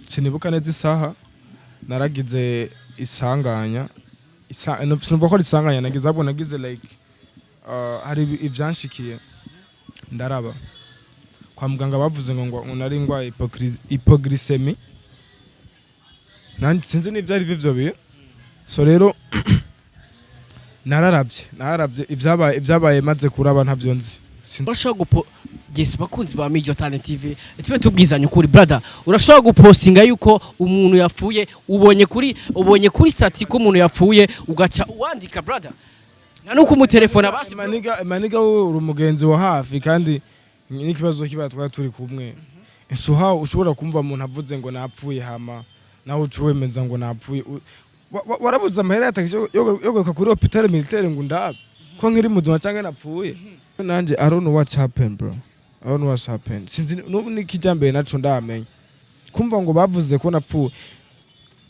Sinibuka neza isaha naragize isanganya. No, sinumva ko ari isanganya nagize, ahubwo nagize like hari ivyanshikiye. Ndaraba kwa muganga, bavuze ngo nari ngwaye hypoglycémie. Nanje sinzi n'ivyo ari byo bintu. So rero nararavye ivyabaye, maze kuraba ntavyo nzi. Urashobora gupo, yes, bakunzi ba Mijo Talent TV, tube tubwizanye ukuri, brother, urashobora gupostinga yuko umuntu yapfuye, ubonye kuri status ko umuntu yapfuye, ugaca wandika, brother, nta nuko umutelefona basi, bro? Maniga, maniga, wowe uri umugenzi wa hafi kandi n'ikibazo kiba twari turi kumwe. So how ushobora kumva umuntu avuze ngo napfuye, hama nawe uca wemeza ngo napfuye? Warabuze amahera ya taxi yo guruka kuri hôpital militaire ngo ndabe ko nkiri muzima cyangwa napfuye? Nanje I don't know what's happened, bro, I don't know what's happened. Sinzi n'ubu n'ikijyambere naco ndamenya. Kumva ngo bavuze ko napfuye,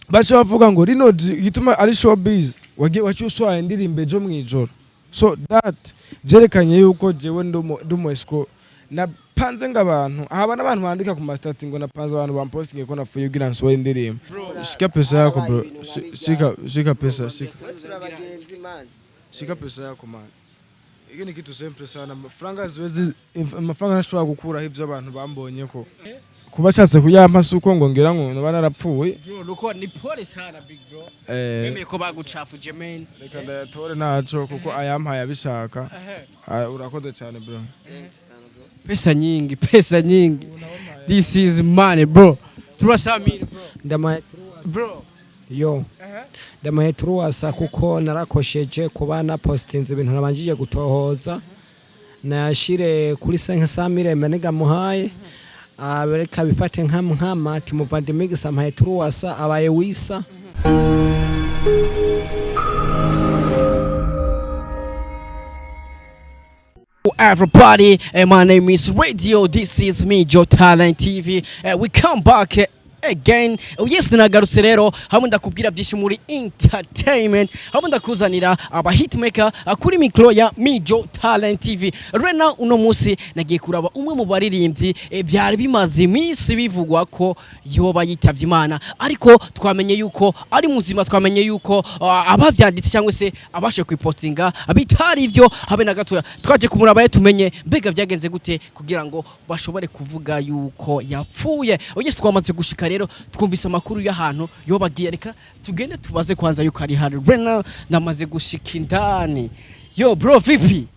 baca bavuga ngo rino igituma ari showbiz, wagiye waciye uswaye indirimbo ejo mw'ijoro. So that vyerekanye yuko jewe ndi umu escroc. Napanze ngo abantu haba n'abantu bandika ku ma status ngo napanze abantu bampostinge ko napfuye kugira nsohore indirimbo. Shika pesa yako, bro. Shika pesa, shika. Shika pesa yako, man. Iki ni kitu simple sana. Amafaranga ziwezi, amafaranga ntashobora gukuraho ivyo abantu bambonye ko kuba ashatse kuyampa. Si uko ngo ngira ngo noba narapfuye. Bro, nuko ni pole sana, big bro. Wemeye ko bagucafuje, man. Reka ndayatore naco kuko ayampaye abishaka. Ah, urakoze cyane, bro. Pesa nyingi, pesa nyingi, this is money, bro. Turasamira, bro. Ndamaye. Bro. Yo, ndamaye turuwasa kuko narakosheje kuba napostinze ibintu nabanjije gutohoza. Nayashire kuri 500 mille maniga muhaye, abereka bifate nka nkama ati muvandimwe ampaye turuwasa abaye wisa. Everybody, my name is Radio. This is me, Joe Talent TV. We come back again. Yes, nagarutse rero hamwe ndakubwira byinshi muri entertainment, hamwe ndakuzanira aba hitmaker kuri micro ya Mijo Talent TV. Rena uno munsi nagiye kuraba umwe mu baririmbyi byari bimaze iminsi bivugwa ko yoba yitavye Imana, ariko twamenye yuko ari muzima. Twamenye yuko abavyanditse cyangwa se abashe kwipostinga bitari ivyo habe na gatoya. Twaje kumuraba rero tumenye mbega byagenze gute kugira ngo bashobore kuvuga yuko yapfuye. Yes, twamaze gushika rero, twumvise amakuru y'ahantu yoba agiye. Reka tugende tubaze kwanza yuko ari hari. Rena namaze gushika indani. Yo bro, vipi?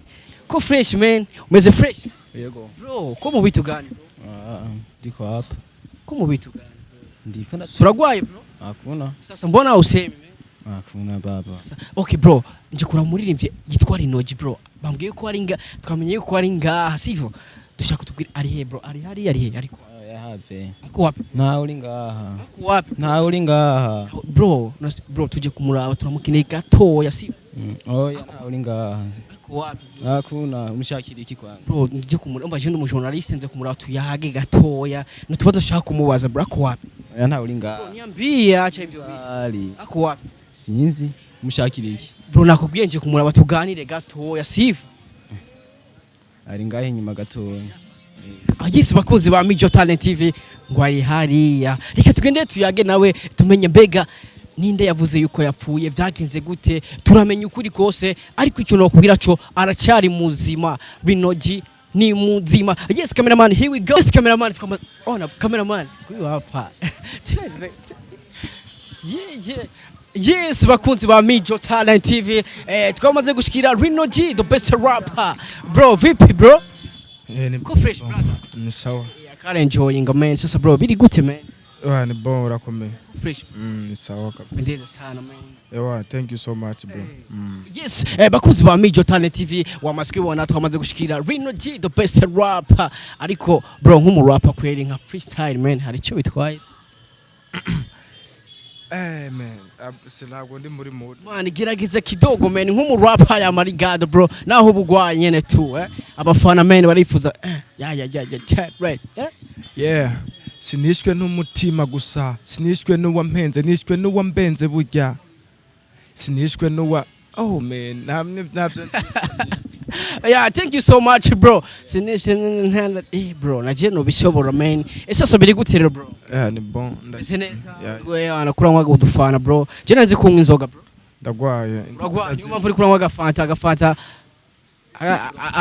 Ko fresh, man, umeze fresh? Yego. Bro, ko mu bitu gani, bro? Ah, ndiko hapa. Ko mu bitu gani? Ndiko na. Suragwaye, bro? Hakuna. Sasa mbona usemi, man? Hakuna, baba. Sasa, okay bro, nje kura muririmbyi yitwa Rinoji, bro. Bambwiye ko ari nga, twamenye ko ari ngaha, sivyo? Dushaka tubwire ari he, bro? Ari hari, ari he, ariko? Yahave. Ako wapi? Ntawe uri ngaha. Ako wapi? Ntawe uri ngaha. Bro, bro, tuje kumuraba, turamukeneye gatoya, si? Oya, ntawe uri ngaha. Ako wapi? Hakuna. Umushakira iki kwanza? Bro, nje kumuraba, umva, je ndi umujournaliste, nze kumuraba tuyage gatoya. Nutubazo ashaka kumubaza, bro. Ako wapi? Oya, ntawe uri Bro, ngaha. niambie, acha ivyo vitu. Ari. Ako wapi? Sinzi. Umushakira iki? Bro, nakubwiye nje kumuraba tuganire gatoya, sivyo? Ari ngaha inyuma gatoya. Yes, bakunzi ba Mijo Talent TV, ngo ari hariya. Reka tugende tuyage nawe tumenye mbega ninde yavuze yuko yapfuye, byagenze gute, turamenya ukuri kose. Ariko icyo nokubwira co, aracyari muzima. Rinoji ni muzima. Yes cameraman, here we go. Yes cameraman, twama ona cameraman kuyu hapa. Yeah. Yes, bakunzi ba Mijo Talent TV, twamaze gushikira Rino G, the best rapper. Bro, vipi, bro? Ni Ko fresh, brother. Ni sawa. Yeah, kare enjoying, man. Sasa bro, biri gute, man? Wa, ni bon, urakomeye? Fresh. Ni sawa kabisa. Pendeza sana, man. Ewa, thank you so much, bro. Yes, bakunzi ba Mijo Talent TV, wamaze kubibona, twamaze gushikira Rino G, the best rapper. Ariko bro, nk'umu rapper kweri, nka freestyle, man, hari icyo bitwaye? Man, ntabwo ndi muri mood. Man, gerageza kidogo, man, nk'umu rapper ya marigado, bro. Naho ubugwaye nyene tu, eh. Abafana, man, barifuza ya ya ya ya chat right. Eh? Yeah, sinishwe n'umutima gusa, sinishwe n'uwampenze, nishwe n'uwambenze burya. Sinishwe n'uwa, oh man, ntabyo. Yeah, thank you so much, bro. Sinishe bro, naje no bishobora, man. Sasa biri gute rero, bro? Yeah, ni bon. Meze neza. Yeah. We anakuranywa udufana, bro. Je nanzi kunywa inzoga, bro. Ndagwaye. Uragwa, niyo mpamvu uri kuranywa agafanta agafanta.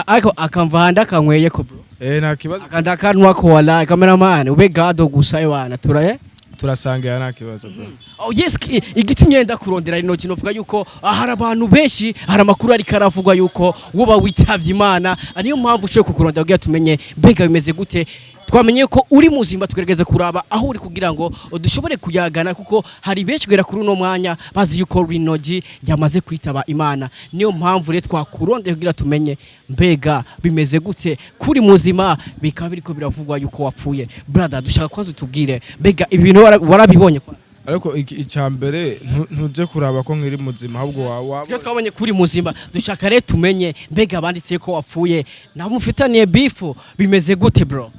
Ariko akamva handi akanyweye ko, bro. Eh, nta kibazo. Akanda akanwa ko, wala cameraman ube gado gusa ewana tura. Turasangira, nta kibazo, bro. Oh yes, igiti ngenda kurondera rino kino vuga yuko hari abantu benshi, hari amakuru ariko aravugwa yuko woba witavye Imana. Niyo mpamvu uciye kukurondera kugira tumenye mbega bimeze gute. Twamenye ko uri muzima, tugerageze kuraba aho uri kugira ngo dushobore kuyagana, kuko hari benshi kugera kuri uno mwanya bazi yuko Rinogi yamaze kwitaba Imana. Niyo mpamvu rero twakurondera kugira tumenye mbega bimeze gute kuri muzima, bikaba biriko biravugwa yuko wapfuye. Brother, dushaka kwanza utubwire mbega ibi bintu warabibonye kwa? Ariko icya mbere, ntuje kuraba ko nkiri muzima, ahubwo wa Twe twabonye kuri muzima, dushaka rero tumenye mbega banditse ko wapfuye, nabo mufitaniye beef, bimeze gute, bro?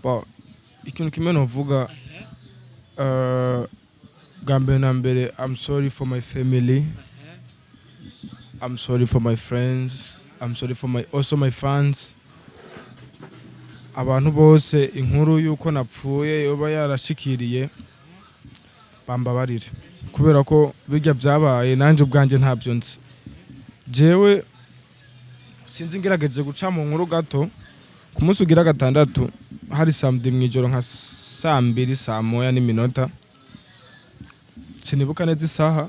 Bon, ikintu kimwe novuga, bwa mbere na mbere, I'm sorry for my family, I'm sorry for my friends, I'm sorry for my also my fans, abantu bose inkuru y'uko napfuye yoba yarashikiriye, bambabarire, kubera ko bijya byabaye nanjye ubwanjye ntabyo nzi. Jewe sinzi, ngerageje guca mu nkuru gato. Ku munsi ugira gatandatu, hari samedi mw'ijoro, nka saa 2, saa 1 n'iminota, sinibuka neza isaha,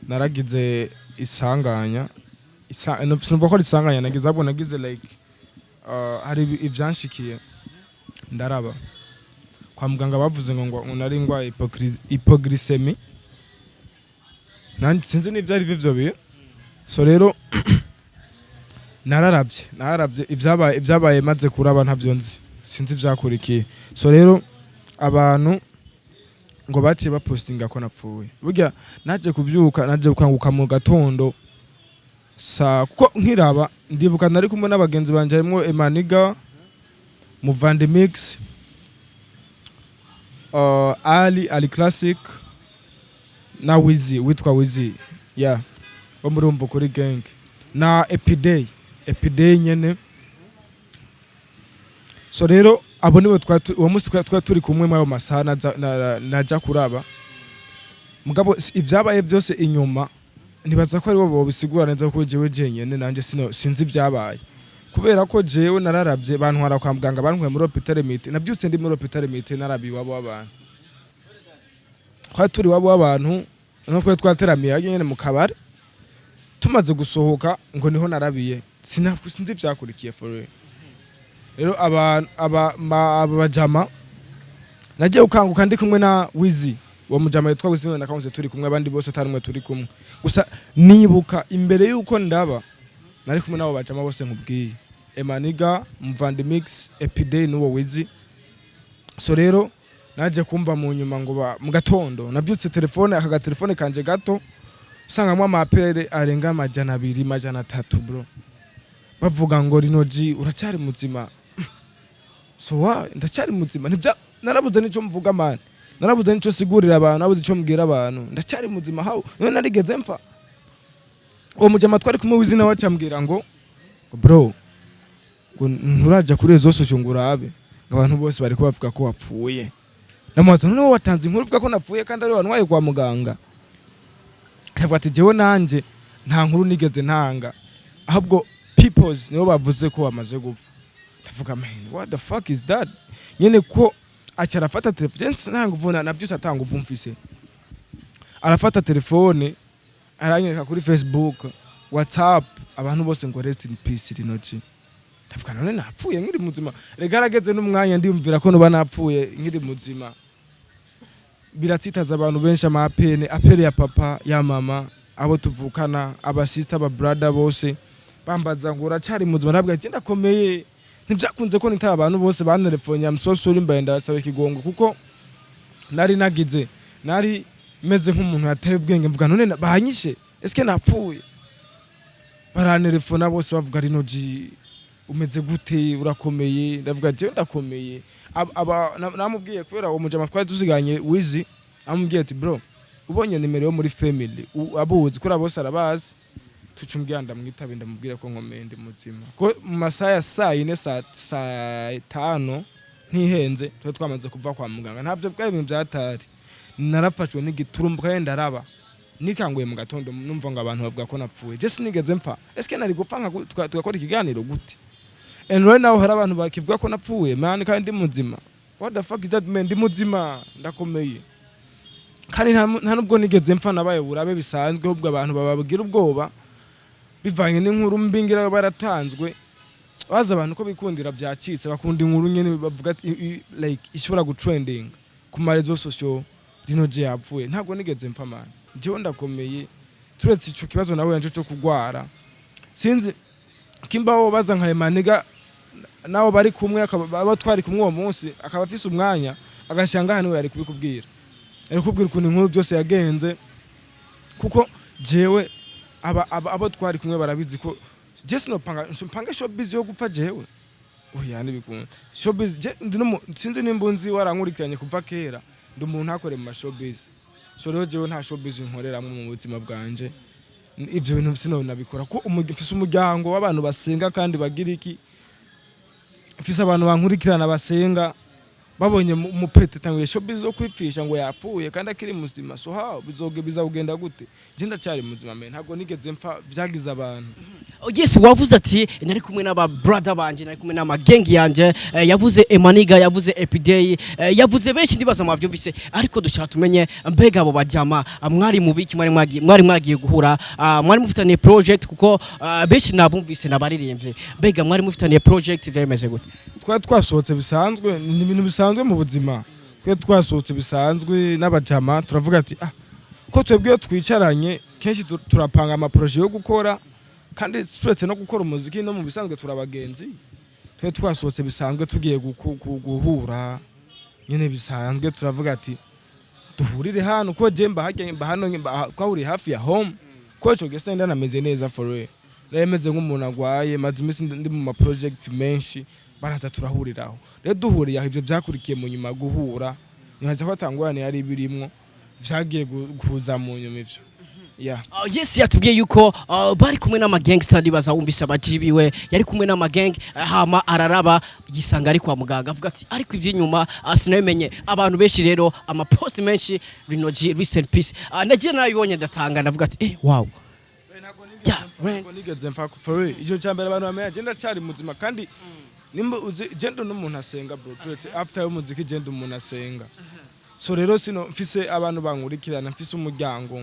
naragize isanganya. No, sinumva ko ari isanganya nagize, ahubwo nagize like hari ivyanshikiye, ndaraba kwa muganga, bavuze ngo nari ngwaye hypoglycémie. Nanjye sinzi n'ibyo ari byo ivyo bintu. So rero nararavye ibyabaye, maze kuraba ntabyo nzi, sinzi ivyakurikiye. So rero abantu ngo baciye bapostinga ko napfuye. Burya naje kubyuka, naje gukanguka mu gatondo saa, kuko nkiraba ndibuka nari kumwe n'abagenzi banje, harimo Emaniga Muvandi Mix, Ali Ali Classic na Wizi, witwa Wizi, yeah, bo muri Umva Kuri Gang, na Epiday, Epiday nyene. So rero abo nibo uwo munsi twari turi kumwe muri ayo masaha naja kuraba. Mugabo ibyabaye byose inyuma nibaza ko aribo bobisigura neza, kuko jewe jenyene nanje sino sinzi ibyabaye, kubera ko jewe nararavye bantwara kwa muganga, bantwaye muri hôpital miti. Nabyutse ndi muri hôpital miti, narabiye iwabo w'abantu, twari turi iwabo w'abantu, no twari twateramiye harya nyene mu kabari. Tumaze gusohoka ngo niho narabiye. Sinzi ivyakurikiye for real. Rero aba bajama, nagiye gukanguka ndi kumwe na Wizi, uwo mujama yitwa Wizi na nakangutse turi kumwe, abandi bose atari umwe turi kumwe. Gusa nibuka imbere yuko ndaba nari kumwe n'abo bajama bose nkubwiye, Emaniga Muvandi Mix, Epiday n'uwo Wizi. So rero naje kumva mu nyuma ngo mu gatondo navyutse telefone, aka gatelefone kanje gato, usangamo ama appels arenga 200, 300, bro, bavuga ngo: "Rinoji, uracyari muzima?" So wa ndacyari muzima? Ntibya narabuze nico mvuga, man, narabuze nico sigurira abantu, narabuze ico mbwira abantu. Ndacyari muzima how? None narigeze mfa? Uwo mujama twari kumwe w'izina wacu ambwira ngo: "Bro," ngo, "nturaja kuri réseaux sociaux ngo urabe ngo abantu bose bariko bavuga ko wapfuye?" Namubaza: "None wowe watanze inkuru uvuga ko napfuye kandi ari wantwaye kwa muganga?" Akavuga ati: "Jewe nanje nta nkuru nigeze ntanga, ahubwo peoples nibo bavuze ko wamaze gupfa." Ndavuga: "Man, what the fuck is that?" Nyene ko aca arafata telefone, nta nguvu na byose, atanga nguvu mfise. Arafata telefone aranyereka kuri Facebook, WhatsApp, abantu bose ngo: "Rest in peace, Rinoji." Ndavuga: "None napfuye nkiri muzima?" Rega arageze n'umwanya ndiyumvira ko noba napfuye nkiri muzima. Biratsitaza abantu benshi, ama appels, appel ya papa, ya mama, abo tuvukana, abasista, aba brother, bose bambaza ngo: "Uracari muzima?" Nabwo ati: "Ndakomeye." Ntibyakunze ko nitaba abantu bose bantelefone. I'm so sorry, mbaye ndasaba ikigongo, kuko nari nagize, nari meze nk'umuntu yataye ubwenge. Mvuga: "None banyishe? Eske napfuye?" Barantelefona bose bavuga: "Rinoji, umeze gute? Urakomeye?" Ndavuga ati: "Ndakomeye." Namubwiye, kubera uwo mujama twari dusiganye Wizi, amubwiye ati: "Bro, ubonye nimero yo muri family, abuzi kuri bose arabazi." Tucumbwira, ndamwitabe, ndamubwira ko nkomeye, ndi muzima, ko mu masaha ya saa 4, saa 5 ntihenze, tuba twamaze kuva kwa muganga. Ntabyo bwari ibintu byatari, narafashwe n'igiturumbuka yenda araba nikanguye mu gatondo, numva ngo abantu bavuga ko napfuye. Je sinigeze mpfa. Eske nari gupfa tugakora ikiganiro gute? And right now hari abantu bakivuga ko napfuye, man, kandi ndi muzima. What the fuck is that, man? Ndi muzima, ndakomeye, kandi nta nubwo nigeze mpfa. Nabaye burabe bisanzwe, ahubwo abantu bababwira ubwoba bivanye n'inkuru mbi ngira baratanzwe. Baza abantu ko bikundira byacitse, bakunda inkuru nyene bavuga ati, like ishobora gutrending ku ma réseaux sociaux, Lino G yapfuye. Ntabwo nigeze mpfa, man, jewe ndakomeye, turetse ico kibazo nawe yanje cyo kugwara. Sinzi kimba baza nka Emaniga nabo bari kumwe, akaba abo twari kumwe uwo munsi, akaba afise umwanya agashyira ngaha, niwe yari kubikubwira, yari kubwira ukuntu inkuru byose yagenze, kuko jewe abo twari kumwe barabizi ko je sinopanga mpanga showbiz yo gupfa. Jewe oya, ntibikunda showbiz. Je ndi sinzi nimba unzi, warankurikiranye kuva kera, ndi umuntu ntakore mu ma showbiz. So rero jewe nta showbiz nkoreramwo mu buzima bwanje. Ivyo bintu sinonabikora ko mfise umuryango w'abantu basenga kandi bagira iki, mfise abantu bankurikirana basenga. Babonye umupete tanguye showbiz zo kwipfisha ngo yapfuye kandi akiri muzima, so how bizoge bizagenda gute? Je ndacyari muzima, man, ntabwo nigeze mpfa, vyagize abantu. Oh, yes, wavuze ati nari kumwe n'aba brother banje, nari kumwe n'amagengi yanje. Yavuze Emaniga, yavuze Epidey, yavuze benshi, ndibaza mwavyumvise. Ariko dushaka tumenye, mbega abo bajama, mwari mu biki? Mwari mwagiye guhura, mwari mufitaniye project? Kuko benshi nabumvise nabaririmbye. Mbega mwari mufitaniye project? Vyari gute? Twari twasohotse bisanzwe, ni ibintu bisanzwe mu buzima. Twari twasohotse bisanzwe n'abajama, turavuga ati ah, ko twebwe iyo twicaranye kenshi turapanga ama projets yo gukora, kandi turetse no gukora umuziki, no mu bisanzwe turabagenzi. Twari twasohotse bisanzwe, tugiye guhura nyine bisanzwe, turavuga ati duhurire hano, ko je mba hajya, mba hano, twahuriye hafi ya home. Ko ico gihe sinari ndanameze neza, for real, nari meze nk'umuntu agwaye, maze iminsi ndi mu ma project menshi. Baraza turahuriraho. Rero duhuriye aho, ivyo vyakurikiye mu nyuma guhura, nibaza ko atangorane yari birimwo, vyagiye guhuza mu nyuma ivyo, yeah. Yes, yatubwiye yuko bari kumwe n'amagangster. Ndibaza wumvise abaji biwe, yari kumwe n'amagang, hama araraba yisanga ari kwa muganga, avuga ati ariko ivy'inyuma sinabimenye. Abantu benshi rero, amapost menshi, Lino G rest in peace. Nagiye narabibonye, ndatanga, ndavuga ati eh, wow. Yeah, right. Ntabwo nigeze mpfa, for real. Ico ca mbere abantu bamenya, je ndacyari muzima, kandi nimba uzi je ndi n'umuntu asenga, bro. Turetse after y'umuziki, je ndi umuntu asenga. So rero sino mfise abantu bankurikirana, mfise umuryango,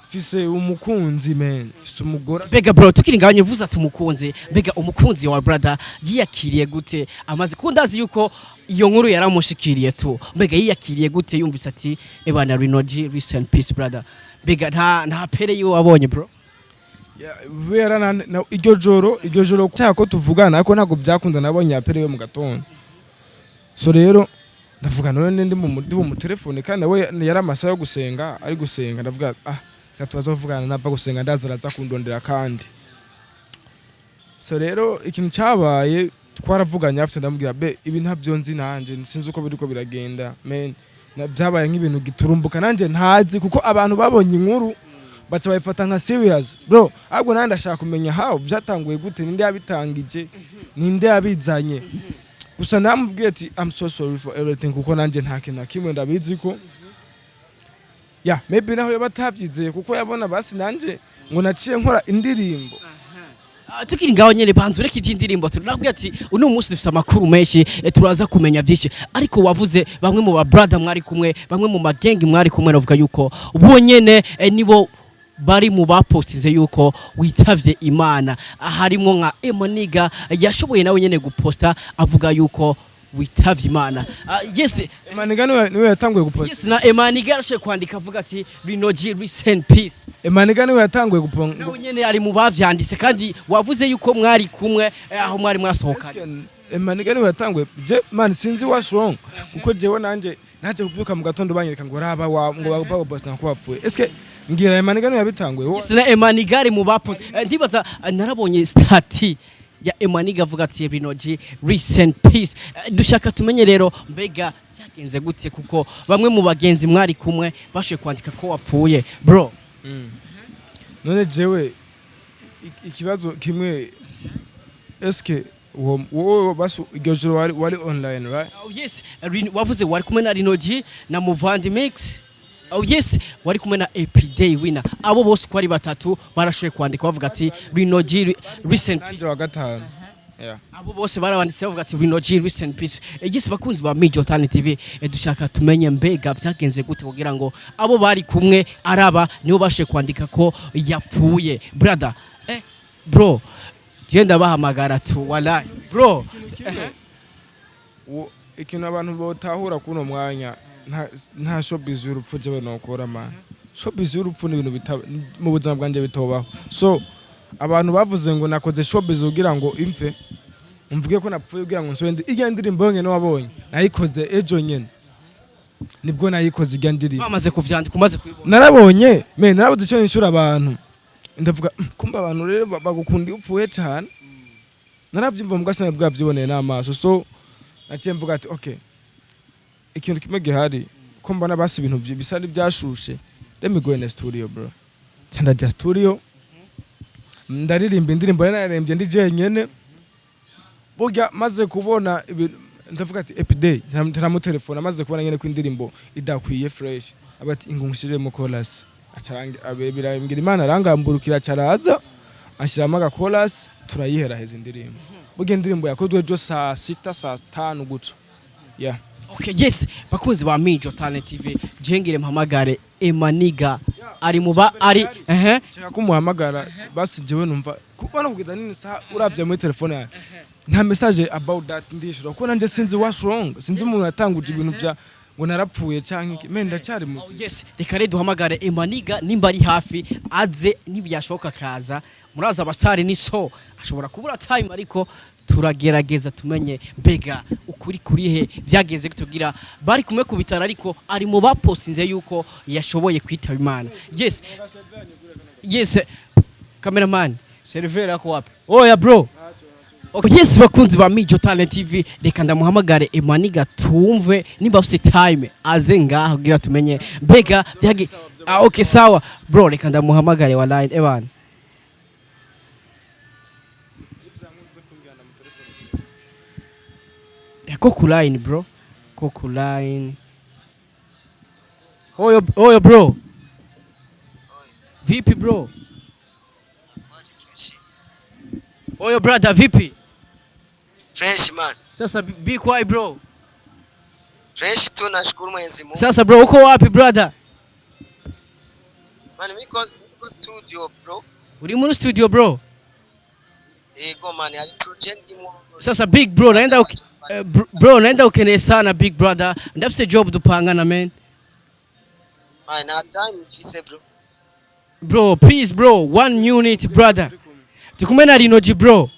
mfise umukunzi, man, mfise umugore. Mbega bro, tukiri ngaho uvuze ati umukunzi, mbega umukunzi wa brother yiyakiriye gute amaze ko ndazi yuko iyo nkuru yaramushikiriye tu? Mbega yiyakiriye gute yumvise ati ebana, Lino G rest in peace, brother? Mbega nta pere yiwe wabonye, bro? Wera na iryo joro cyako ko tuvugana, ariko ntabwo byakunda. Nabonye appel yo mu gatondo. So rero ndavuga none ndi mu telefone, kandi nawe yari amasaha yo gusenga, ari gusenga. Ndavuga ah, reka tubaze kuvugana nava gusenga, ndaza araza kundondera. Kandi so rero ikintu cyabaye, twaravuganye afite, ndamubwira be ibi ntabyo nzi nanje, sinzi uko biriko biragenda, man. Byabaye nk'ibintu giturumbuka nanje ntazi, kuko abantu babonye inkuru baca bayifata nka serious, bro. Ahubwo nanjye ndashaka kumenya how byatanguye gute, ninde yabitangije, ninde yabizanye. Gusa namubwiye ati I'm so sorry for everything, kuko nanjye nta kintu na kimwe ndabizi ko, yeah, maybe naho yoba atabyizeye, kuko yabona basi nanje ngo naciye nkora indirimbo. Tukiri ngaho nyene, banza ureke iby'indirimbo. Turakubwira ati uno munsi dufise amakuru menshi, turaza kumenya byinshi. Ariko wavuze bamwe mu ba brother mwari kumwe, bamwe mu magengi mwari kumwe, navuga yuko bonyene nibo bari mu bapostinze yuko witavye Imana. Harimwo nka Emoniga, yashoboye nawe nyene guposta avuga yuko witavye Imana. Yes. Emaniga niwe yatanguye guposta. Yes, na Emaniga yarashoboye kwandika avuga ati Lino G rest in peace. Emaniga niwe yatanguye guponga. Nawe nyene ari mu bavyanditse, kandi wavuze yuko mwari kumwe, aho mwari mwasohokanye. Emaniga niwe yatanguye. Je man, sinzi what's wrong, kuko jewe nanje naje kubyuka mu gatondo banyereka ngo raba wa ngo baposta ko wapfuye. Eske ngira Emaniga niwe yabitanguye? Yes, na Emaniga ari mu bapost. Ndibaza, narabonye statut ya Emaniga avuga ati Lino G rest in peace. Dushaka tumenye rero, mbega byagenze gute? Kuko bamwe mu bagenzi mwari kumwe bashoboye kwandika ko wapfuye, bro. None jewe Ikibazo kimwe, eske uwo wowe basi iryo joro wari online, right? Oh yes, wavuze wari kumwe na Rinogi na Muvandi Mix. Oh yes, wari kumwe na Epiday Winner. Abo bose uko ari batatu barashoboye kwandika bavuga ati "Rinogi recent." Nanje wa gatanu, yeah. Abo bose barabanditse bavuga ati "Rinogi rest in peace." Yes, bakunzi ba Mijo Talent TV, dushaka tumenye mbega byagenze gute kugira ngo abo bari kumwe araba nibo bashoboye kwandika ko yapfuye. Brother, bro, genda bahamagara tu, wallahi bro. Ikintu abantu botahura kuno mwanya, nta showbiz y'urupfu jewe nokora, man. Showbiz y'urupfu ni ibintu mu buzima bwanjye bitobaho. So abantu bavuze ngo nakoze showbiz kugira ngo imfe, umvuge ko napfuye kugira ngo nsubire irya ndirimbo yonyene wabonye nayikoze ejo nyene, nibwo nayikoze irya ndirimbo. Bamaze kuvyandika, umaze kubibona? Narabonye me narabuze icyo nishura abantu, ndavuga: kumva abantu rero bagukunda iyo upfuye cyane." Narabyumva mbwa sinari bwabyiboneye n'amaso. So naciye mvuga ati: "Okay, ikintu kimwe gihari, ko mbona basi ibintu bisa n'ibyashushe, let me go in the studio, bro." Nca ndajya studio, ndaririmba indirimbo nari naririmbye ndi jenyene. Burya maze kubona ibintu, ndavuga ati Epiday, ntaramutelefona, maze kubona nyene ko indirimbo idakwiye fresh, aba ati: "Ingo nshiremo chorus." Acarange birambwira Imana arangamburukira, acaraza anshyiramo aga chorus, turayiheraheza indirimbo. Burya indirimbo yakozwe ejo saa 6, saa 5 guca, yeah. Okay, yes, bakunzi ba Mijo Talent TV, jengire mpamagare Emaniga ari muba ari ehe. Nshaka ko umuhamagara basi. Jewe numva kubona kugeza nini saha uravye muri telefone yawe nta message about that ndishura, kuko nanje sinzi what's wrong, sinzi umuntu yatanguje ibintu vya ngo narapfuye canke iki. Me ndacyari muzima. Yes, reka rero duhamagare Emaniga, nimba ari hafi aze, nibyashoboka akaza. Muraza abasitari ni so ashobora kubura time, ariko turagerageza tumenye mbega ukuri kurihe, byagenze kutugira bari kumwe ku bitaro, ariko ari mu bapostinze yuko yashoboye kwitaba Imana. Yes, cameraman. Serveur ako wapi? Oya bro. Okay, yes, bakunzi ba Mijo Talent TV, reka ndamuhamagare Emaniga tumve nimba afise time aze ngaha kugira tumenye mbega byagi. Ah, okay, sawa bro, reka ndamuhamagare wallahi eban. Ko ku line bro, ko ku line. Oyo oyo bro, vipi bro? Oyo brother, vipi? Fresh man. Sasa be quiet bro. Fresh tu, nashukuru Mwenyezi Mungu. Sasa bro, uko wapi brother? Man, niko studio bro. Uri muri studio bro? Yego man, hari project ndimo. Sasa big bro, naenda bro, naenda ukeneye sana big brother, ndafise job dupangana man. Man, nta time mfise bro. Bro, please bro, one unit brother, tukumwe na Rinoji bro.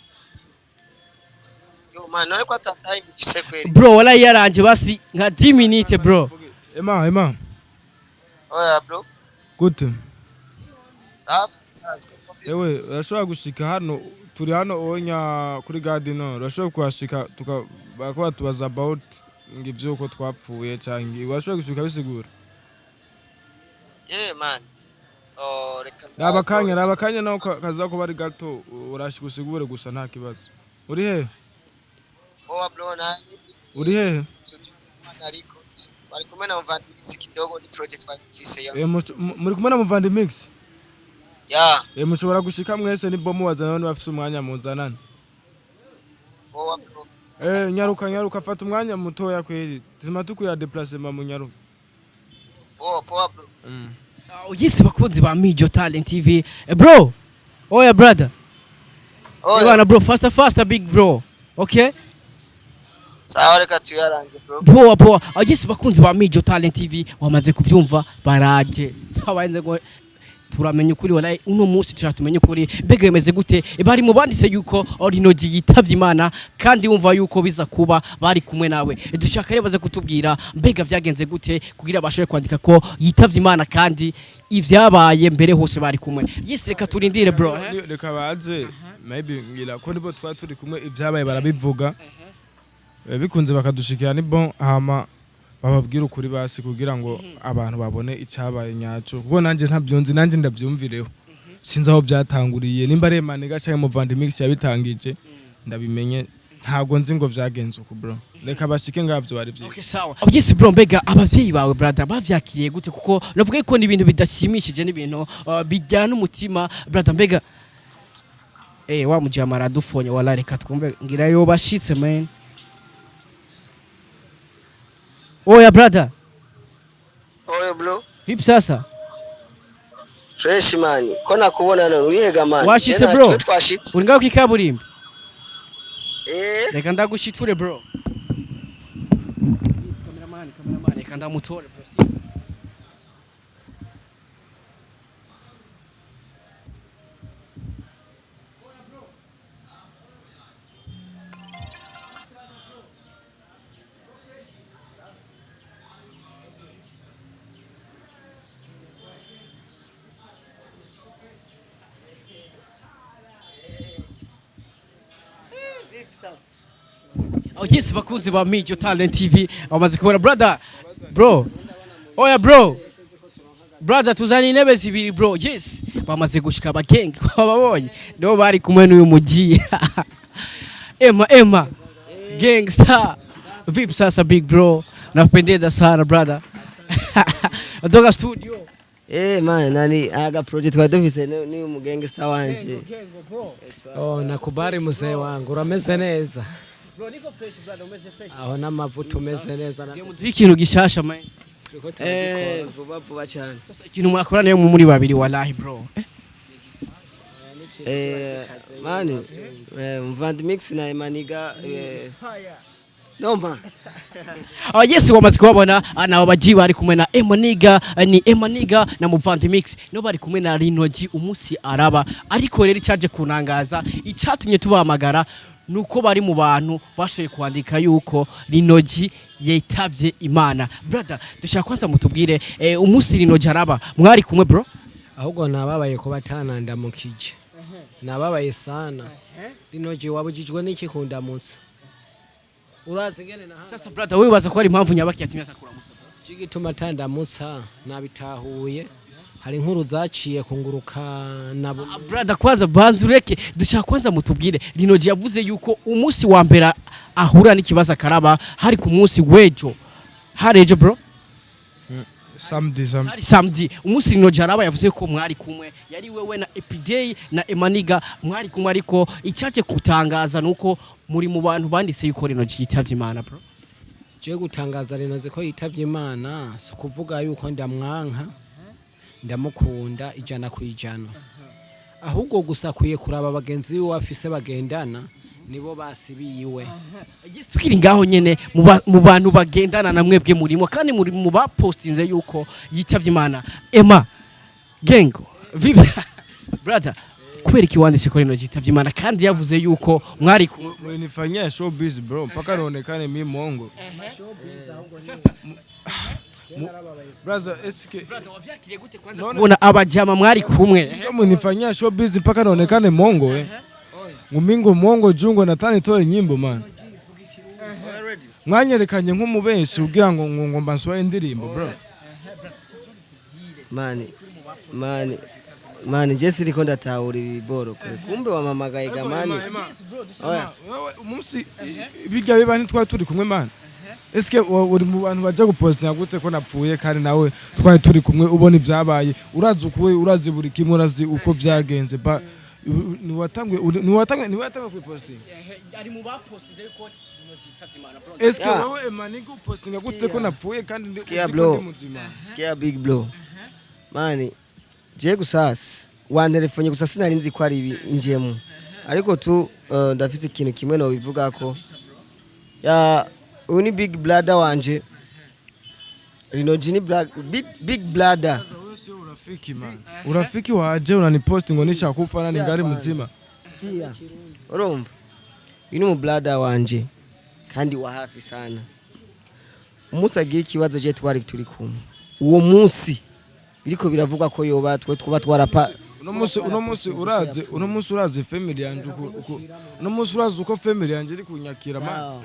Yo man, none ko ata time mfise kweli? Bro, wala yaranje basi nka 10 minutes bro. Ema, Ema. Oya bro. Gute? Safi safi. Ewe urashobora gushika hano, turi hano onya kuri Gardino, urashobora kuhashika tuka barako batubaza about ngo ivyuko twapfuye canke urashobora gushika bisigura? Yeah man. Oh, reka Raba kanya, raba kanya naho kaza kuba ari gato, urashika usigure gusa, nta kibazo. Uri hehe? Poa bro, na Uri hehe? studio man, ariko bari kumwe na Muvandimix kidogo, ni project twagifise ya. Muri kumwe na Muvandimix? Ya. Mushobora gushika mwese, nibo mubazana niba bafise umwanya muzanane. Poa bro. Nyaruka nyaruka, fata umwanya mutoya kweli, tuzima tukuya déplacement, mu nyaruka. Poa poa bro. Oh, yes, bakunzi ba Mijo Talent TV. Bro, oya brother. Oya. Bwana bro, faster faster big bro, okay? Sawa, reka tuyarange bro. Poa poa. Oh, yes, bakunzi ba Mijo Talent TV, wamaze kubyumva, baraje twabanze ngo turamenya ukuri. Walayi uno munsi tushaka tumenye ukuri, mbega bimeze gute? Bari mu banditse yuko Rinogi yitavye Imana, kandi wumva yuko biza kuba bari kumwe nawe. Dushaka rero baze kutubwira mbega vyagenze gute kugira bashobore kwandika ko yitavye Imana kandi ivyabaye mbere hose bari kumwe. Yes, reka turindire bro, eh? Reka baze, maybe ngira ko nibo twari turi kumwe, ibyabaye barabivuga. Bikunze bakadushikira ni bon, hama bababwira ukuri basi kugira ngo abantu babone icyabaye nyaco, kuko nanjye ntabyunzi, nanjye ndabyumvireho. Sinzi aho byatanguriye, nimba ari Emaniga canke Muvandimix yabitangije, ndabimenye. Ntabwo nzi ngo vyagenze uku, bro. Reka bashike ngavyo bari vyiza. Okay, sawa. Yes bro, mbega abavyeyi bawe, brother, bavyakiriye gute? Kuko navuga ko ni ibintu bidashimishije, n'ibintu bijyana umutima, brother. Mbega wa mujama aradufonye, wala reka twumve ngira yo bashitse, man. Oya brother. Oyo bro. Vipi sasa? Fresh man, ko nakubona none urihega man. Washitse, Je bro? Twe twashitse. Uri ngaho kwikaburimbi? Eh. Reka ndagushiture, bro. Yes, cameraman, cameraman, reka ndamutore, bro. Oh yes, bakunzi ba Mijo Talent TV, bamaze kubona brother, bro. Oya bro. Brother, tuzana intebe zibiri, bro. Yes, bamaze gushika abagenge babonye. Nibo bari kumwe n'uyu mugi. Emma, Emma. Gangster. Vipi sasa, big bro? Napendeza sana, brother. Natoka studio. Eh man, nani aga project twari dufise ni umu gangster wanje. Oh, nakubali mzee wangu, urameze neza. Bro, niko fresh, brother, umeze fresh. Aho n'amavuta umeze neza. Muduhe ikintu gishasha, man. Turiko Eh, turabikora. vuba vuba cyane. Sasa ikintu mwakorana yo muri babiri, wallahi bro. Man, Muvandimix na Emaniga noma. Ah, yes, wamaze kubabona na baji bari kumwe na Emaniga, ni Emaniga na Muvandimix, no bari kumwe na Rinogi umunsi araba. Ariko rero icyaje kunangaza, icyatumye tubahamagara, nuko bari mu bantu bashoboye kwandika yuko Rinogi yitavye Imana. Brother, dushaka kwanza mutubwire, umunsi Rinogi araba mwari kumwe, bro? Ahubwo nababaye ko batanandamukije, nababaye sana. Rinogi, wabujijwe n'iki kundamutsa? Urazi ingene naha Sasa brother, wewe waza ko ari impamvu nyabaki yatumye atakuramutsa? Igituma atandamutsa nabitahuye, hari inkuru zaciye kunguruka na Ah, brother, kwanza banza ureke, dushaka kwanza mutubwire. Rinogi yavuze yuko umunsi wa mbere ahura n'ikibazo akaraba hari ku munsi w'ejo, hari ejo, bro? Samedi, samedi. Hari samedi. Umunsi Rinogi araba yavuze ko mwari kumwe, yari wewe na Epidey na Emaniga mwari kumwe. Ariko icyaje kutangaza nuko muri mu bantu banditse yuko Rinogi yitavye Imana, bro. Je gutangaza Rinozi ko yitavye Imana, si ukuvuga yuko ndamwanka, ndamukunda 100%. Ahubwo gusa akwiye kuraba bagenzi biwe afise bagendana, nibo basibiyiwe. Yes, tukiri ngaho nyene, mu bantu bagendana na mwebwe murimo, kandi muri mu bapostinze yuko yitavye Imana. Emma Gengo, vipi brother? Kubera iki wanditse ko Rino yitavye Imana kandi yavuze yuko mwari kumwe? Mlinifanyia showbiz, bro, mpaka nionekane mi mwongo. Brother, eske Brother, wavyakiriye gute kwanza None- kubona abajama mwari kumwe? Mlinifanyia showbiz mpaka nionekane mwongo, eh. Ngumingo mwongo jungo natani toe nyimbo, man. Mwanyerekanye nk'umubenshi kugira ngo mbansohoye indirimbo, bro. Man, man, man, je siriko ndatahura ibi boro kwe. Kumbe wamamagaye ga man. Oya. Wewe, umunsi bijya biba ntitwari turi kumwe, man? Eske uri mu bantu baja gupostinga gute ko napfuye kandi nawe twari turi kumwe, ubona ibyabaye, urazi ukuwe, urazi buri kimwe, urazi uko vyagenze, ba niwatanguye kuyipostinga? Ari mu bapostinze yuko Rino yitavye Imana, bro. Eske Yeah. wewe Emaniga upostinga gute ko napfuye kandi Sikia, uzi ko bro. ndi muzima? Sikia big bro. Man, je gusa wantelefone gusa sinari nzi ko ari ibi injemo. Ariko tu ndafise ikintu kimwe no bivuga ko ya uyu ni big brother wanje. Rino G ni big, big brother. Wewe sio urafiki, man. Urafiki waje unaniposti ngo nishakufa na ningali muzima? Sikia. Urumva? Uyu ni mu brother wanje kandi wa hafi sana. Umunsi agira ikibazo je twari turi kumwe. Uwo munsi biriko biravugwa ko yoba twe twaba twarapa. Uno munsi urazi family yanje uko family yanje iri kunyakira, man.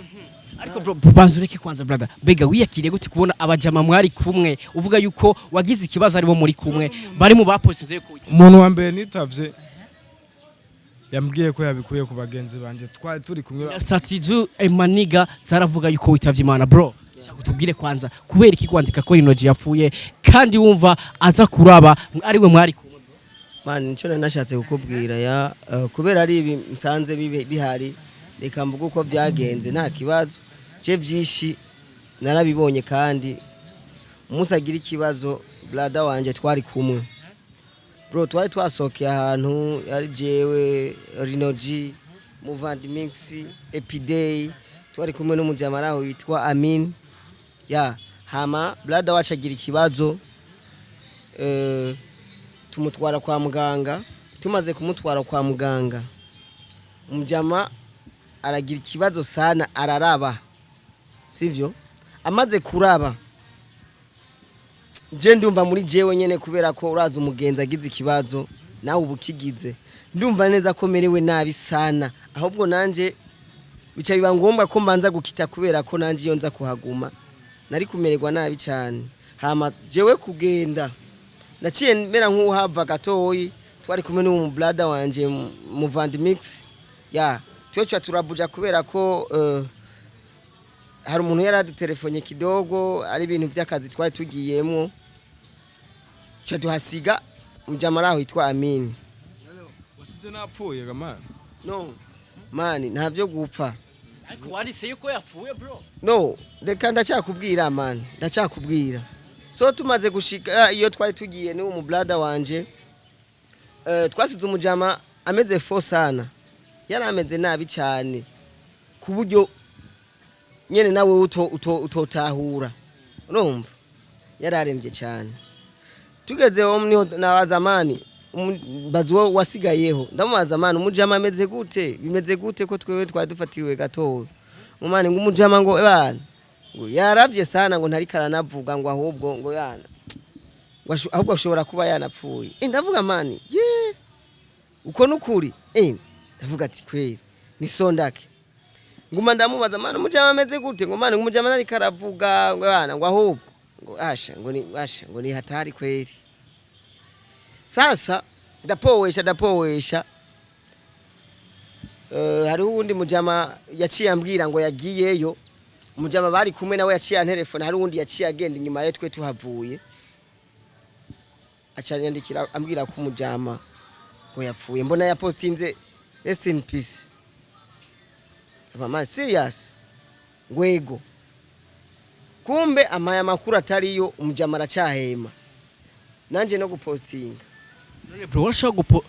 Ariko bro, banza ureke kwanza, brother. Mbega wiyakiriye gute kubona abajama mwari kumwe, uvuga yuko wagize ikibazo, aribo muri kumwe bari mu bapostinze yuko witavye? Umuntu wa mbere nitavye yambwiye ko yabikuye ku bagenzi banje twari turi kumwe. Na status Emaniga zaravuga yuko witavye Imana, bro. Shaka utubwire kwanza, kubera iki kwandika ko Rinoji yapfuye kandi wumva aza kuraba ariwe mwari kumwe, bro? Man, nico nari nashatse kukubwira ya kubera ari ibi nsanze bihari, reka mvuge uko byagenze, nta kibazo. Je vyinshi narabibonye, kandi umunsi agira ikibazo brother wanje twari kumwe, bro. Twari twasohokeye ahantu, yari jewe, Rinoji, Muvandi Mix, Epiday, twari kumwe n'umujamara aho witwa Amin ya. Hama brother wacu agira ikibazo, tumutwara kwa muganga. Tumaze kumutwara kwa muganga, umujama aragira ikibazo sana, araraba, sivyo? Amaze kuraba, je ndumva muri jewe nyene, kubera ko uraza umugenzi agize ikibazo nawe uba ukigize, ndumva neza ko merewe nabi sana. Ahubwo nanje bica biba ngombwa ko mbanza gukita, kubera ko nanje iyo nza kuhaguma nari kumererwa nabi cyane. Hama jewe kugenda naciye mera nk'uhava gatoyi. Twari kumwe n'uwo brother wanje Muvandi Mix ya, cyo turabuja kubera ko hari umuntu yari adutelefone kidogo, ari ibintu by'akazi twari tugiyemwo, cyo tuhasiga mujamara aho yitwa Amini. Wasize napfuye gamana? No man, nta byo gupfa. Ariko wanditse yuko yapfuye, bro. No, reka ndacyakubwira man, ndacyakubwira. So tumaze gushika iyo twari tugiye n'uwo mu brother wanje, twasize umujama ameze fo sana, yari ameze nabi cyane ku buryo nyene nawe utotahura, urumva yari arembye cyane. Tugezeho niho nabaza mani, mbaza uwo wasigayeho, ndamubaza: "Mani, umujama ameze gute? Bimeze gute ko twewe twari dufatiriwe gatoya?" Mumani ngo umujama ngo bana ngo yaravye sana, ngo ntariko aranavuga, ngo ahubwo ngo yana ngo ahubwo ashobora kuba yanapfuye. Ndavuga: "Mani, ye, uko nukuri?" Ndavuga ati: "Kweri ni sondake." Nguma ndamubaza: "Mani, umujama ameze gute?" Ngo mani, ngo umujama ntariko aravuga, ngo bana ngo ahubwo ngo asha ngo ni asha ngo ni hatari kweri. Sasa ndapowesha, ndapowesha. Hariho uwundi mujama yaciye ambwira ngo yagiyeyo, umujama bari kumwe nawe yaciye antelefone. Hari uwundi yaciye agenda inyuma ye twe tuhavuye, aca yandikira ambwira ko umujama ngo yapfuye. Mbona yapostinze "Rest in peace". Aba man serious ngwego, kumbe amaye amakuru atariyo, umujama aracyahema nanje no gupostinga. None bro, urashobora gupo,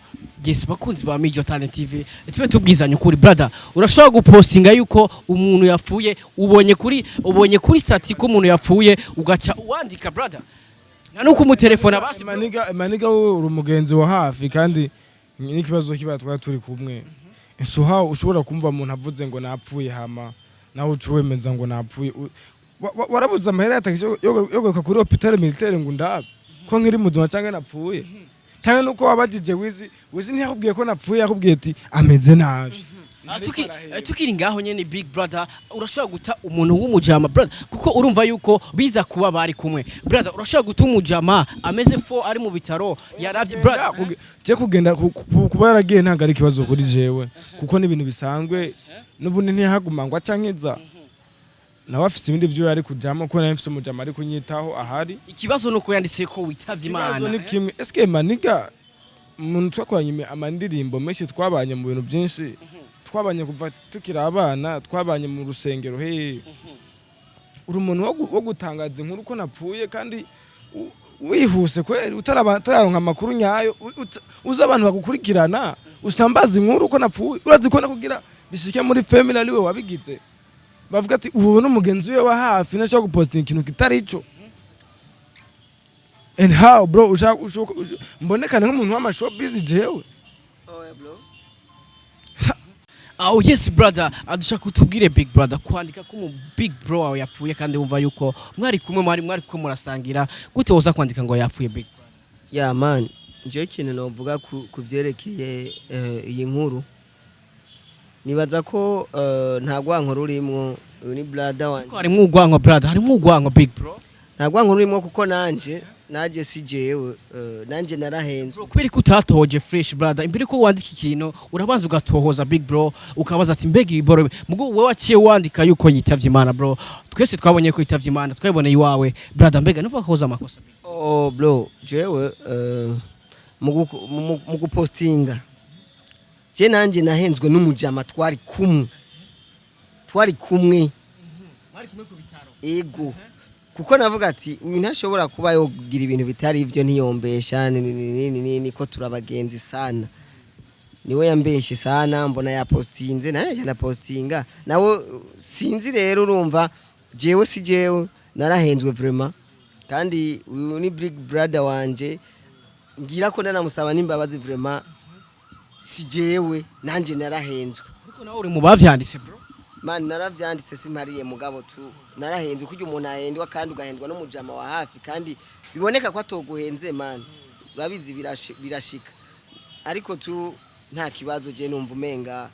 yes, bakunzi ba Mijo Talent TV, tube tubwizanye ukuri, brother, urashobora gupostinga yuko umuntu yapfuye? Ubonye kuri status ko umuntu yapfuye, ugaca wandika, brother, nta nuko umutelefona basi, bro? Maniga, maniga, wowe uri umugenzi wa hafi, kandi n'ikibazo kiba twari turi kumwe. So how ushobora kumva umuntu avuze ngo napfuye, hama nawe uca wemeza ngo napfuye? Warabuze amahera ya taxi yo guruka kuri hôpital militaire ngo ndabe ko nkiri muzima cyangwa napfuye? Cyangwa nuko wabajije Wizi, Wizi ntiyakubwiye ko napfuye, yakubwiye ati ameze nabi. Tukiri ngaho nyene, big brother, urashobora guta umuntu w'umujama, brother, kuko urumva yuko biza kuba bari kumwe, brother, urashobora guta umujama ameze fo, ari mu bitaro, yaravye, brother? Je kugenda kuba yaragiye ntabwo ari ikibazo kuri jewe, kuko ni ibintu bisanzwe. N'ubundi ntiyahaguma ngo acankiza, nawe afise ibindi byo yari kujamo, ko nawe mfise umujama ari kunyitaho ahari. Ikibazo nuko yanditse ko witavye Ikibazo Imana. ni kimwe: eske maniga, umuntu twakoranye amandirimbo menshi, twabanye mu bintu byinshi, twabanye kuva tukiri abana, twabanye mu rusengero, he uri umuntu wo gutangaza inkuru ko napfuye kandi wihuse kweri, utararonka amakuru nyayo, uzi abantu bagukurikirana, usambaza inkuru ko napfuye. Urazi ko nakugira bishike muri family ariwe wabigize, bavuga ati ubu n'umugenzi we wa hafi ntashobora gupostinga ikintu kitari ico. And how, bro, ushaka mbonekane nk'umuntu w'amashowbiz jewe? Oh yes, brother, adushaka kutubwire, big brother, kwandika ko mu big bro wawe yapfuye kandi wumva yuko mwari kumwe, mwari kumwe murasangira, gute woza kwandika ngo yapfuye, big brother? Ya man, njyewe ikintu novuga ku vyerekeye iyi nkuru. Nibaza ko nta rwanko rurimwo. Uyu ni brother wanje. Ko harimwo urwanko, brother, harimwo urwanko, big bro. Nta rwanko rurimwo kuko nanje si jewe, nanje narahenzwe. Bro, kubera ko utatohoje fresh, brother, imbere ko wandika ikintu urabanza ugatohoza, big bro, ukabaza ati: "Mbega iyi bro?" Mugo wewe waciye wandika yuko yitavye Imana. Bro, twese twabonye ko yitavye Imana, twabiboneye iwawe, brother. Mbega nuvuga ko amakosa, big? Oh bro, jewe mu gupostinga, je nanje nahenzwe n'umujama twari kumwe. Mwari kumwe ku bitaro? Ego, kuko navuga ati uyu ntashobora kuba yogira ibintu bitari ivyo, ntiyombesha ni ni ni ni ni ko turabagenzi sana. Niwe yambeshe sana, mbona yapostinze, naye ndapostinga nawe. Sinzi rero, urumva jewe si jewe, narahenzwe vraiment. Kandi uyu ni big brother wanje, ngira ko ndanamusaba n'imbabazi. Vraiment si jewe, nanje narahenzwe. Ariko nawe uri mu bavyanditse, bro. Man, naravyanditse, simpariye, mugabo tu narahenze. Kurya umuntu ahendwa kandi ugahendwa n'umujama wa hafi kandi biboneka ko atoguhenze, man, urabizi birashika. Ariko tu nta kibazo, je numva umenga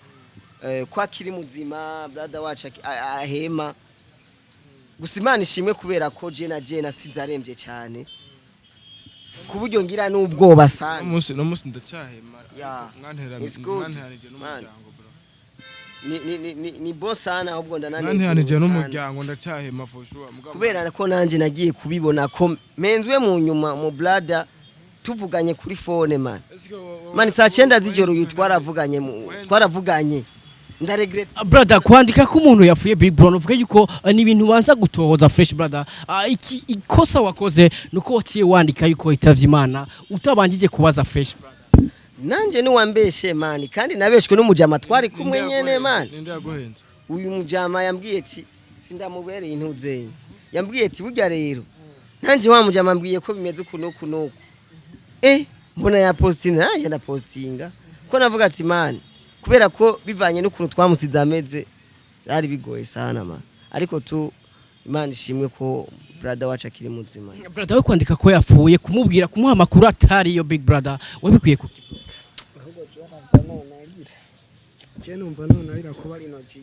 ko akiri muzima, brother wacu ahema. Gusa Imana ishimwe kubera ko je na je nasize aremvye cyane ku buryo ngira n'ubwoba sana. No munsi ndacyahema. Yeah. Mwantera It's good. mwanteranije n'umuryango, bro. Ni bo sana, ahubwo Mwanteranije ndananezerewe sana. n'umuryango, ndacyahema for sure, mugabo. Kubera ko nanje nagiye kubibona ko menzwe mu nyuma mu brother tuvuganye kuri phone, man. Eske Man, saa 9 z'ijoro uyu twaravuganye, twaravuganye, ndaregret. Ah, brother, kwandika ko umuntu yapfuye, big bro, nuvuga yuko ni ibintu banza gutohoza fresh, brother. Iki ikosa wakoze nuko waciye wandika yuko itavye Imana utabanjije kubaza fresh, brother. Nanje niwambeshe, man, kandi nabeshwe n'umujama twari kumwe Ninde nyene, man. Ninde yaguhenze? Uyu mujama yambwiye ati sindamubereye intuzenye, yambwiye ati burya rero nanje wa mujama ambwiye ko bimeze uku n'uku n'uku. Mbona ya postinga, nanje ndapostinga ko navuga ati man, kubera ko bivanye n'ukuntu twamusize ameze byari bigoye sana, man. Ariko tu Imana ishimwe ko brother wacu akiri muzima. Brother, we kwandika ko yapfuye, kumubwira, kumuha amakuru atari yo, big brother, wabikwiye kuki? Je numva none arira kuba rino G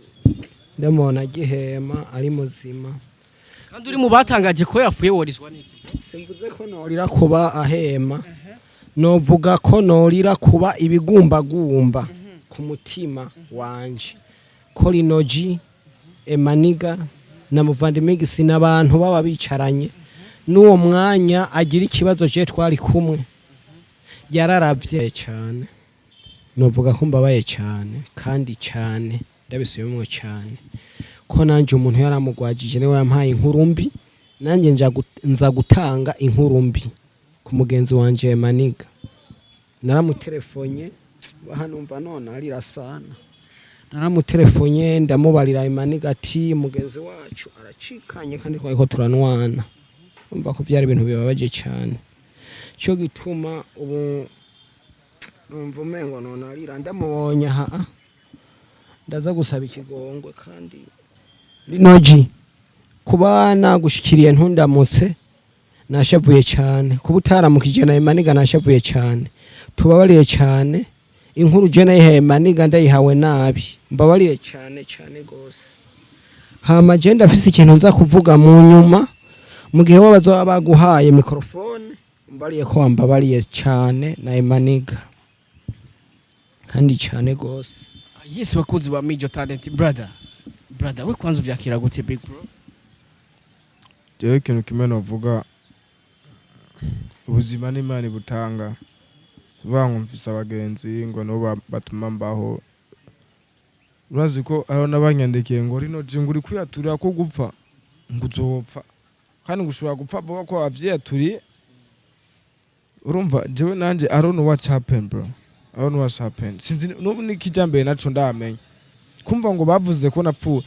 ndamubona agihema ari muzima. Kandi uri mu batangaje ko yapfuye, worizwa n'iki? Simvuze ko norira kuba ahema, novuga ko norira kuba ibigumbagumba ku mutima wanje ko Lino G, Emaniga na Muvandimigisi n'abantu baba bicaranye n'uwo mwanya agira ikibazo, je twari kumwe, yararavye cyane. Novuga ko mbabaye cyane kandi cyane, ndabisubiyemo cyane, ko nanjye umuntu yaramugwajije niwe yampaye inkuru mbi, nanjye nza gutanga inkuru mbi ku mugenzi wanje Maniga. Naramuterefonye hano, numva none arira sana. Naramuterefonye ndamubarira Maniga ati mugenzi wacu aracikanye kandi twariko turanwana. Umva ko byari ibintu bibabaje cyane, cyo gituma ubu numva umengo none arira ndamubonye aha. Ndaza gusaba ikigongwe kandi Lino G, kuba nagushikiriye ntundamutse nashavuye cyane, kuba utaramukije na Maniga nashavuye cyane, tubabarire cyane. Inkuru je nayihaye Maniga ndayihawe nabi, mbabarire cyane cyane gose. Hama je ndafise ikintu nza kuvuga mu nyuma mu gihe bo bazoba baguhaye microphone. Mbariye ko wambabariye cyane na Maniga kandi cyane gose. Yes, bakunzi ba Major Talent, brother, brother, we kwanza uvyakira gute, big bro? Jewe ikintu kimwe novuga, ubuzima n'Imana ibutanga. Tuvuga ngo mfise abagenzi ngo nibo batuma mbaho. Urazi ko hariho n'abanyandikiye ngo Lino G ngo uri kwiyaturira ko gupfa, ngo uzopfa kandi ngo ushobora gupfa vuba ko wavyiyaturiye. Urumva jewe nanje I don't know what's happened, bro, I don't know what's happened. Sinzi n'ubu n'ikijambere naco ndamenya kumva ngo bavuze ko napfuye,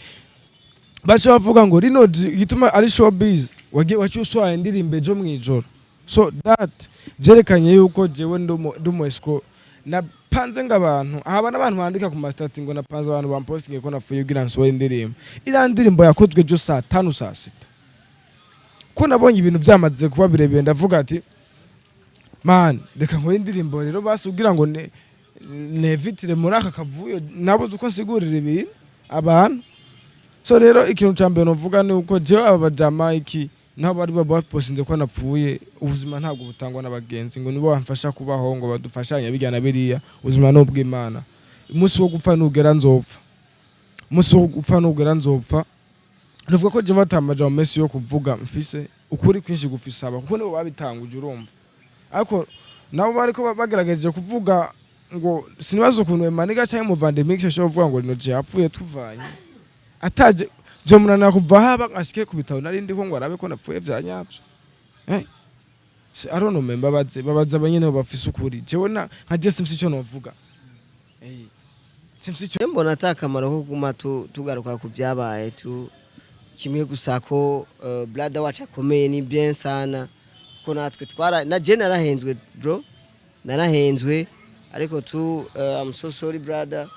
baca bavuga ngo Lino G igituma ari showbiz wagiye waciye usohoye indirimbo ejo mw'ijoro. So that vyerekanye yuko jewe ndumu escroc, napanze ngo abantu haba n'abantu bandika ku ma status ngo napanze abantu bampostinge ko napfuye kugira nsohore indirimbo. Iriya ndirimbo yakozwe ejo saa 5, saa 6, ko nabonye ibintu vyamaze kuba birebire, ndavuga ati man, reka nkore indirimbo rero basi kugira ngo Nevitire muri aka kavuyo, nabuze uko nsigurira ibintu abantu. So rero ikintu ca mbere novuga ni uko jewe aba bajama iki naho bari bapostinze ko napfuye, ubuzima ntabwo butangwa n'abagenzi ngo nibo bamfasha kubaho, ngo badufashanye bijya na biriya. Ubuzima ni ubw'Imana. Umunsi wo gupfa nugera nzopfa, umunsi wo gupfa nugera nzopfa. Nuvuga ko jewe ata amajambo menshi yo kuvuga mfise, ukuri kwinshi gufisaba kuko nibo babitanguje, urumva. Ariko nabo bariko bagerageje kuvuga ngo sinibaza ukuntu Emaniga canke Muvandimwe ashobora kuvuga ngo Lino G yapfuye tuvanye, ataje vyomunanira kuva haba ashike ku bitaro nari ndiko ngo arabe ko napfuye vya nyavyo. I don't know man, babaze babaze abanyene bafise ukuri. Jewe na nka je simfise ico novuga, simfise ico. Je mbona ata akamaro ko kuguma tugaruka ku byabaye tu. Kimwe gusa ko brother wacu akomeye, ni bien sana, ko natwe twara na je narahenzwe bro, narahenzwe. Ariko tu I'm so sorry brother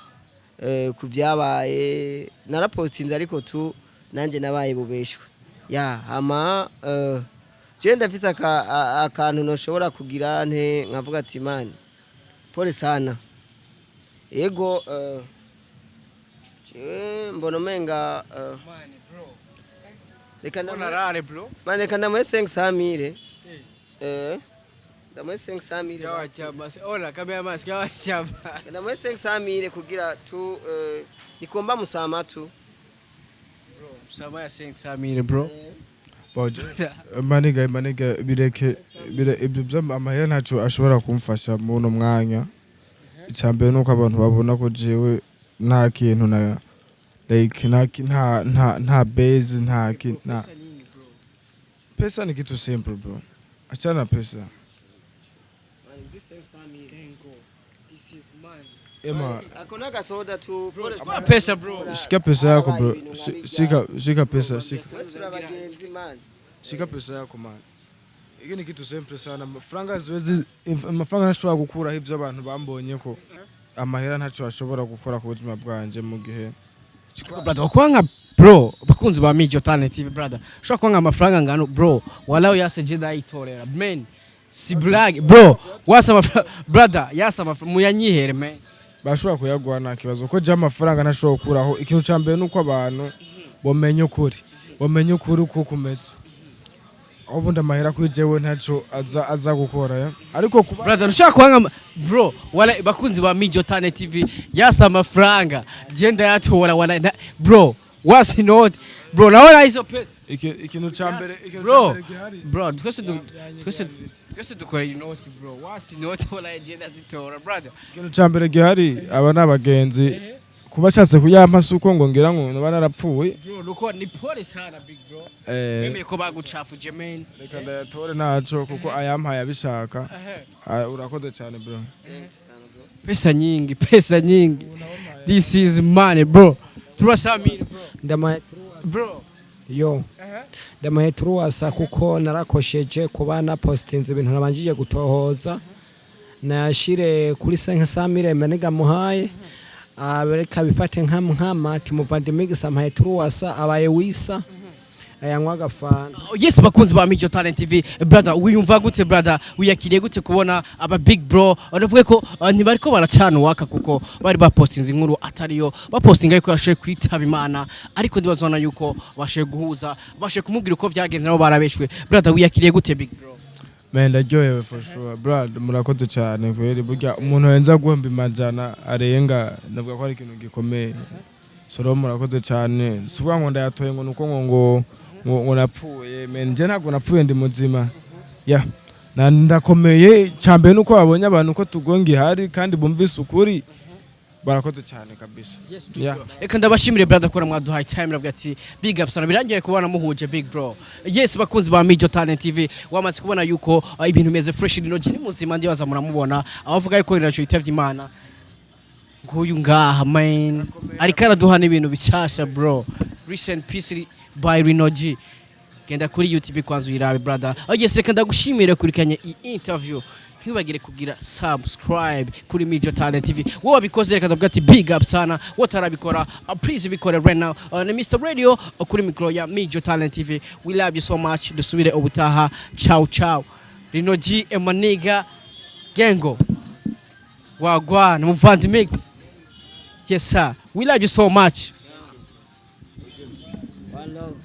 ku byabaye. Narapostinze ariko tu nanje nabaye bubeshwe ya hama. Je ndafise akantu noshobora kugira nte nkavuga ati: "Man, pole sana." Ego, jewe mbona umenga reka Honorare bro. Man, reka ndamuhe 500 mille, ndamuhe 500 mille basi. Ola kamera mask yawachama. Ndamuhe 500 mille kugira tu nikomba musama tu. Msamaha ya 500 mille bro. Maniga, maniga, bireke ibyo by'amahera ntacyo ashobora kumfasha muri uno mwanya. Icya mbere ni uko abantu babona ko jewe nta kintu na like nta base, nta nta pesa. Ni kitu simple bro, achana na pesa. This is money. Ema. Ako n'agasoda tu, pole Sio pesa bro. Shika pesa yako bro. Shika pesa, shika. Twe turi abagenzi man. Shika pesa yako man. Iki ni kitu simple sana. Amafaranga ziwezi, amafaranga ntashobora gukuraho ibyo abantu bambonye ko amahera ntacyo ashobora gukora ku buzima bwanje mu gihe. Brother, wakwanga bro, bakunzi ba Mijo Talent TV, brother. Ushobora kwanga amafaranga ngano bro. Walao yase je ndayitorera. Man, si blague bro. Wasa amafaranga brother, yasa amafaranga muyanyihere man. Bashobora kuyaguha nta kibazo, ko je amafaranga ntashobora gukuraho. Ikintu ca mbere nuko abantu bomenya ukuri, bomenya ukuri uko kumeze. Aho ubundi amahera kuri jewe ntaco aza gukora ya. Ariko kuba Brother, ushobora kwanga bro, wala bakunzi ba Mijo Talent TV, yasa amafaranga je ndayatora wala bro, wasi not bro, naona hizo pesa. Ikintu ca mbere, ikintu ca Bro. mbere gihari. Bro, twese dukorera inoti bro. Wasi inoti wala je ndazitora brother. Ikintu ca mbere gihari, aba ni abagenzi. Kuba ashatse kuyampa si uko ngo ngira ngo noba narapfuye. Bro, nuko ni pole sana big bro. Wemeye ko bagucafuje man. Reka ndayatore ntaco, kuko ayampaye abishaka. Ah, urakoze cyane bro. Pesa nyingi, pesa nyingi. This is money bro. 300 mille bro. Ndamaye. Bro. Yo, ndamuhe 300 kuko narakosheje kuba napostinze ibintu nabanjije gutohoza. Nayashire kuri 500 mille maniga muhaye, reka bifate nka nkama ati muvandimwe ampaye 300, abaye wisa ayanywa agafanta. Yes, bakunzi ba Mijo Talent TV, brother, wiyumva gute brother? Wiyakiriye gute kubona aba big bro baravuga ko ntibariko baracana uwaka, kuko bari bapostinze inkuru atariyo, bapostinga yuko yashoboye kwitaba Imana, ariko ndibazona yuko bashoboye guhuza, bashoboye kumubwira uko vyagenze, nabo barabeshwe. Brother, wiyakiriye gute big bro? Man, ndaryohewe for sure brad, murakoze cyane kweri. Burya umuntu yenza guhemba amajana arenga, ndavuga ko ari ikintu gikomeye. So rero murakoze cyane. Si ukuvuga ngo ndayatoye ngo nuko ngo napfuye man. Nje ntabwo napfuye, ndi muzima ya na ndakomeye. Cyambere nuko babonye abantu ko tugonga ihari kandi bumvise ukuri. Barakoze cyane kabisa. Yeah. Reka ndabashimire brother ko mwaduhaye time. Ravuga ati big up sana, birangiye kubona muhuje big bro. Yes, bakunzi ba Mijo Talent TV, wamaze kubona yuko ibintu bimeze fresh. Rino ni muzima, ndibaza muramubona. Abavuga yuko rino yitavye Imana, nguyu ngaha man, ariko araduha n'ibintu bishasha bro. Recent Peace by Rino G, genda kuri YouTube kwanza uyirabe brother. Oh yes, reka ndagushimire kurikanye iyi interview. Ntiwibagire kugira subscribe kuri Mijo Talent TV. Wowe wabikoze, reka ndavuga ati big up sana. Wowe utarabikora, please bikore right now. Ni Mr Radio kuri micro ya Mijo Talent TV. We love you so much. Dusubire ubutaha. Ciao ciao. Rino G, Emaniga gengo. Wagwan muvandi mix. Yes sir, we love you so much. One love.